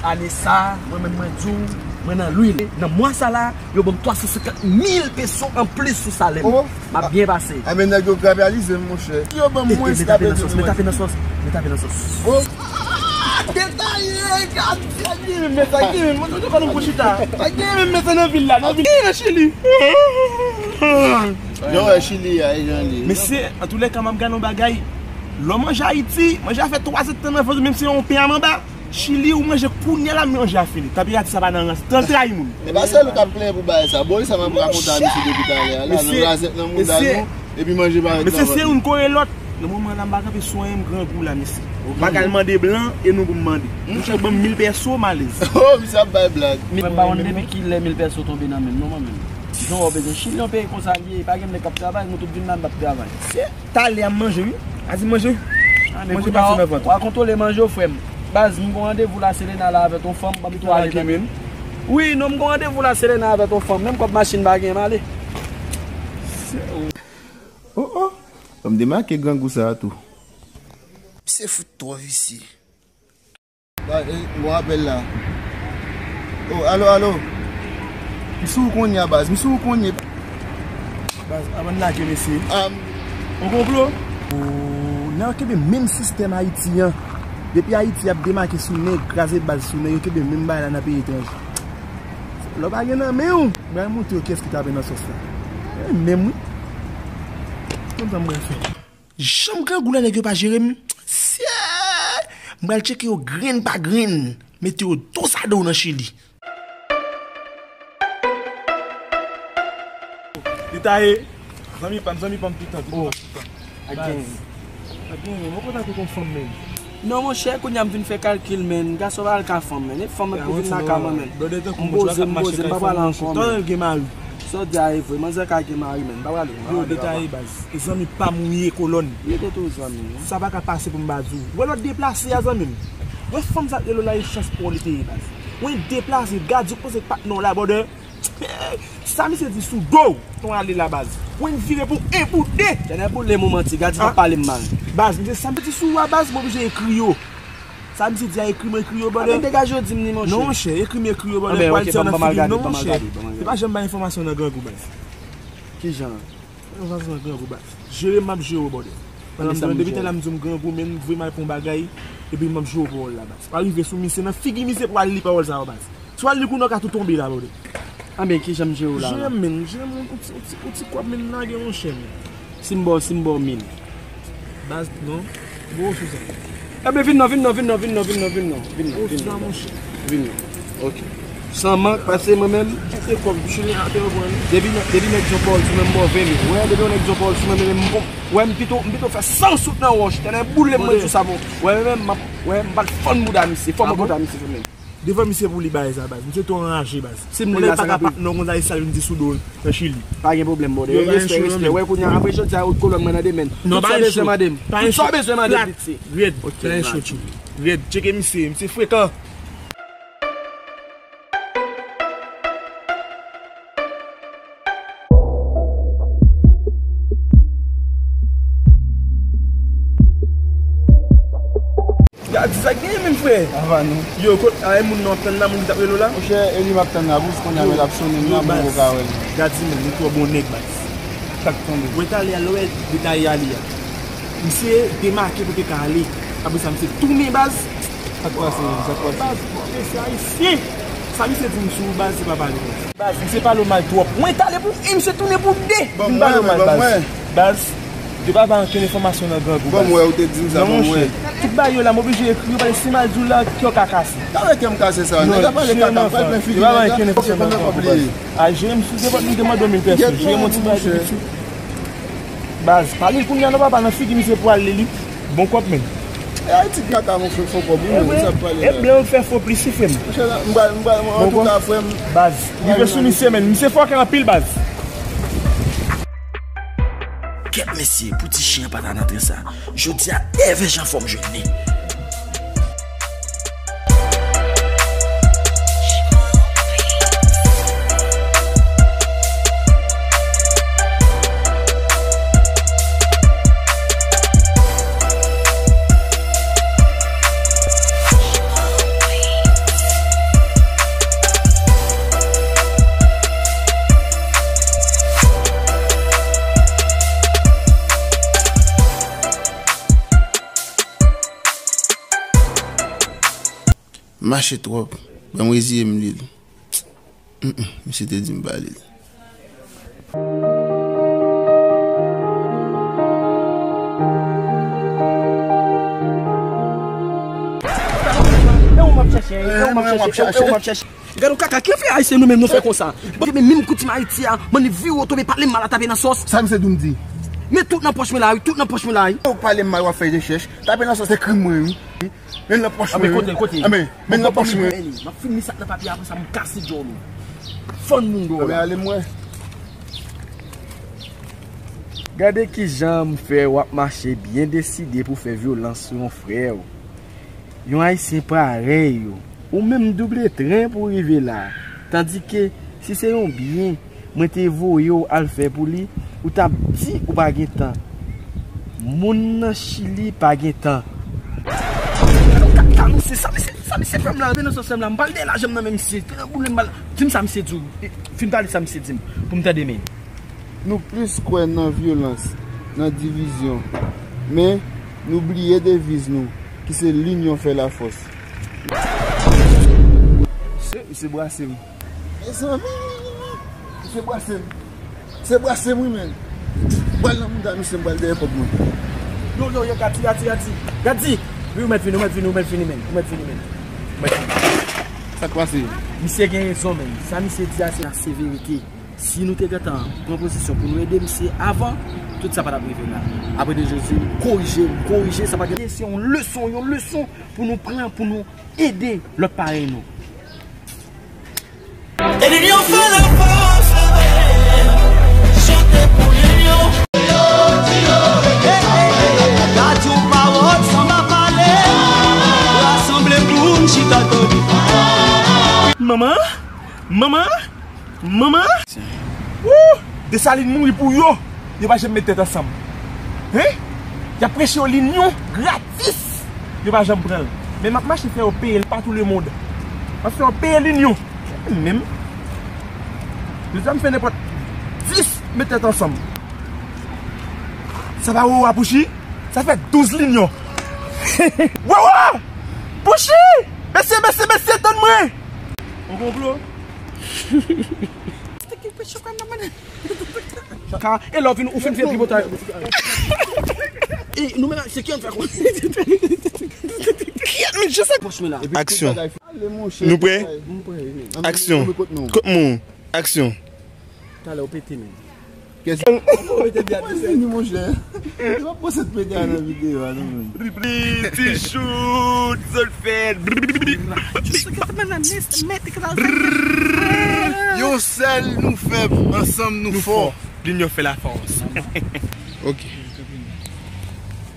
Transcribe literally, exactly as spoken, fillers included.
Ane sa, mwen menm mwen di w, mwen nan lwil. Nan mwa sa la, yo ban m twa san senkant mil peso anplis sou salè m. Oh. M ap byen pase. Enben, nèg yo grapyalize m, monchè. Yo ban m mwens. Mete tape nan sòs, mete tape nan sòs, mete tape nan sòs. Oh. Detaye, gad, sa gen menm, sa gen menm. Mwen, mwen, mwen, mwen, chita. Sa gen menm, men se nan vil la, nan vil, nan Chili. Yo, wè Chili a, e jan li. Mesye, antoulèka, m ap gade yon bagay. Lè w manje Ayiti, manje a fè twa zèdtan nan vant ou, menm si se yon pen a manba. Chili, ou manje kounye a la, manje a fini. Tanperati sa pa nan rans. Tan trayi moun. E pa sèl ou k ap plenyen pou bagay sa. Bon, e sa m ap rakonte a misye depi talè a la, nan razèt nan mouda nou, epi manje parèt nan vant nou. Mesye, se youn kore lòt. Nan moman la, m pa kanpe sou anyen, m grangou la, mesye. M pa ka al mande blan, e nou pou m mande. Monchè, ban m mil pèso, m alèz. Oh, misye ap bay blag. Mwen pa konn depi kilè mil pèso tonbe nan men m, non, mwen menm. Jan w bezwen Chili, yon peyi konsa l ye, pa gen nèg k ap travay, nou tout vin la, n p ap travay. Talè a m manje wi. A di manje. Manje pase nan vant. W a kontwole manje w, frè m. Baz, m gon randevou la Selena la avèk yon fanm, ban m tou ale nan men. Wi, non, m gon randevou la Selena avèk yon fanm. Menm kòb machin pa gen, m ale. Oh, oh. Fò m demake grangou sa a tou. Misye fout twò visye. Ba, e, m gon apèl la. Oh, alo, alo. M sou ou kounye a, baz. M sou ou kounye. Baz, avan n lage, mesye. Yon konplo? Oh, nèg yo kenbe menm sistèm Ayiti an. Depi Ayiti ap demake sou nèg, kraze baz sou nèg, yo kenbe menm bagay la nan peyi etranje. Lè w pa gen nan men w, m pral montre w kiyès ki tape nan sòs la. E menm wi. Konn sa m pral fè. Jan m grangou la, nèg yo pa jere m. Syèy! M pral tcheke yo grenn pa grenn. Mete yo dos a dos nan Chili. Detaye. Zanmi pa m, zanmi pa m toutan, toutan, toutan. Baz. Ak gen. Ak gen, mwen kontan ke kon fanm menm. Non, monchè, kounye a m vin fè kalkil, men. Gason pa al ka fanm, men. E fanm pou vin nan ka mwen, men. M poze, m poze, m pa pral ankò, men. Tan gen mari. Sa w di a e vre, manzè ka gen mari, men. M pa pral. Yo, detaye, baz. E zanmi pa m ou ye, kolòn. Li te tou zanmi, wi. Sa pa ka pase pou m pa di w. Wè lòt deplase a, zanmi m. Wè fanm sa te lo la, e chans pou li te ye, baz. Wè deplase, gad, ou panse patnè w la, brother. Sa misye di sou do w, ton ale la, baz. Wè vire pou en, pou de. Tènè pou le moman ti, gad, di pa pale m mal. Baz, misye sa misye di sou ou a, baz, m oblije ekri yo. Sa misye di a ekri, mwen ekri yo, brother. Amen, degaje w, di m ni, monchè. Non, monchè, ekri m ekri yo, brother. Anben, ok, ban m gade, ban m gade, ban m gade. Se pa janm bay enfòmasyon nan grangou, baz. Kijan? Enfòmasyon nan grangou, baz. Jere m ap jere w, brother. Pandan m di w, depi talè m di w m grangou, men m voye m al pran yon bagay, epi m ap jere w pawòl la, baz. Pa rive sou misye, nan figi misye pou al li pawòl sa yo, baz. Si w al li kounye a, w ka tou tonbe la, brother. Anben, kijan m jere w la, la? Jere m, men, jere m yon ti, yon ti, yon ti kòb, men, lage, monchè, men. Si m ba w, si m ba w mil. Baz, non. Gwo sou sa. Enben, vin non, vin non, vin non, vin non, vin non, vin non, vin non, vin non, vin non, monchè. Vin non. Ok. San mank, pase mwen menm. Kite kòb, chili atè, yo pran li. Depi nèg, depi nèg di yon pawòl sou mwen, m ba w ven mil. Wè, depi yon nèg di yon pawòl sou mwen, men m bon. Wè, m pito, m pito fè san sout nan wòch. Tènè boule mwen sou sa, bon. Wè, men menm, m ap, wè, m pral fann bouda misye. Fò mwen konta misye, fò menm. Devan misye pou li bagay sa, baz. Misye twò anraje, baz. Si m li la, sa ka pap non konsa, e sa l vin di sou do l nan Chili. Pa gen pwoblèm, brother. Yo, respè, respè. Wè, kounye a, apre jodi a, ou kolòn mwen nan demen. Non, pa gen cho. Tout sa w bezwen mande m. Tout sa w bezwen mande m, piti. Red, pa gen cho, tchou. Red, tcheke misye, misye frekan. Gad sa k genyen menm, frè. Ava nou. Yo, kot, a, e moun nan w ap tann la, moun ki t ap rele w la? Monchè, e li m ap tann la, bous kounye a men l ap sonnen m nan, mwen poko ka wè l. Gad di moun, li twò bon nèg, baz. Sa k tonbe? Wè talè a, lè w wè detaye a li a. Misye demake pou te ka ale. Apre sa, misye tounen, baz. Sa k pase menm? Sa k pase? Baz, mesye ayisyen. Sa misye di m sou ou, baz, se pa pale, baz. Baz, misye pale w mal twòp. Mwen t ale pou en, misye tounen pou de. Vin pale w mal, baz. Baz, yo pa bay ankenn enfòmasyon nan grangou, baz. Ban m wè, ou te di m sa, ban m wè. Tout bagay yo la, m oblije ekri yo, paske si m al di w la, kè w ka kase. Talè kè m kase sa, nèg la pale kaka, m pral plen figi nèg la. Yo pa bay ankenn enfòmasyon nan grangou, baz. Al jere m sou devan, m te mande w mil pèso. Jere m yon ti bagay tou piti. Baz, pale l kounye a non papa, nan figi misye pou al li li. Bon kòb menm. E Ayiti kaka, mon frè, fò kòb wi, men sa pale la. E blan yo fè fo plis wi, frè m. Monchè, m pral, m pral, antouka, frè m. Baz, rive sou misye menm. Misye fòkè anpil, baz. Kèt mesye, pou ti chen an pa ta nan tren sa. Jodi a, evè jan fò m jwenn li. Mache twòp. Ban m reziye m li l. Mm, mm, misye te di m ba li l. E ou m ap chèche, e ou m ap chèche, e ou m ap chèche. Gade yon kaka, ki fè Ayisyen nou menm nou fè konsa? Bon, men menm koutim Ayiti a, mann vire w tonbe pale m mal a Tape nan sòs. Sa misye di w m di? Men tout nan pòch mwen la wi, tout nan pòch mwen la wi. Ou pale m mal, w ap fè rechèch. Tape nan sòs se krim mwen wi. Men nan pòch mwen wi. Kote, kote? Men nan pòch mwen. M ap fini sa k nan papye apre sa m kase djòl ou. Fann moun do la. Ale mwen. Gade kijan m fè w ap mache byen deside pou fè vyolans sou yon frè w. Yon Ayisyen parèy ou, ou menm double tren pou w rive la. Tandike, si se yon byen mwen te voye w al fè pou li, ou t ap di ou pa gen tan. Moun nan Chili pa gen tan. Ka, ka, misye, sa misye, sa misye fè m la, men nan sans fè m la, m pral dèyè lajan m nan men misye, tande boule m mal. Di m sa misye di w, fin pale sa misye di m, pou m tande men. Nou plis kwè nan vyolans, nan divizyon, men nou bliye deviz nou, ki se linyon fè lafòs. Se, se brase m. Mezanmi! Misye brase m. Misye brase m wi, men. M pral nan mouda misye, m pral dèyè kòb mwen. Yo, yo, yo, Gadi, Gadi, Gadi. Gadi! Wi, ou mèt vini, ou mèt vini, ou mèt vini, men. Ou mèt vini, men. Ou mèt vini. Sa k pase? Misye gen rezon, men. Sa misye di a, se, se verite. Si nou te gentan pran pozisyon pou nou ede misye avan, tout sa pa t ap rive la. Apre de Jezi, m korije, m korije, sa pa gen. Se yon leson, yon leson pou nou pran, pou nou ede lòt parèy nou. E linyon fè lafòs, leve, chante pou linyon. Gad yon pawòl san pa pale, rasanble pou n chita tande. Manman, manman, manman. Wou! Desalin mouri pou yo. Yo pa janm met tèt ansanm. Hein? Y ap preche yo linyon gratis. Yo pa janm pran l. Men m ap mache fè yo peye l pa tou lemonn. M ap fè yo peye linyon. Menm. Jodi a m fè nenpòt dis met tèt ansanm. Sa pa Wawa Pouchi? Sa fè douz linyon. Wawa! Pouchi! Mesye, mesye, mesye, tann mwen! On konplo? Ka, e lè w fin, ou fin fè tripotay. E nou menm se ki an fè kon. Ki an je sa pòch mwen la. Aksyon. Nou prè? Aksyon. Kot moun? Aksyon. Talè ou pete men. Kèsi. Ou pete byen. Mwen vini monchè. Yo pa poze pete a nan videyo a non men. Ti chout, zòt fè. Yon sèl nou fèb, ansanm nou fò. Linyon fè lafòs. Ok.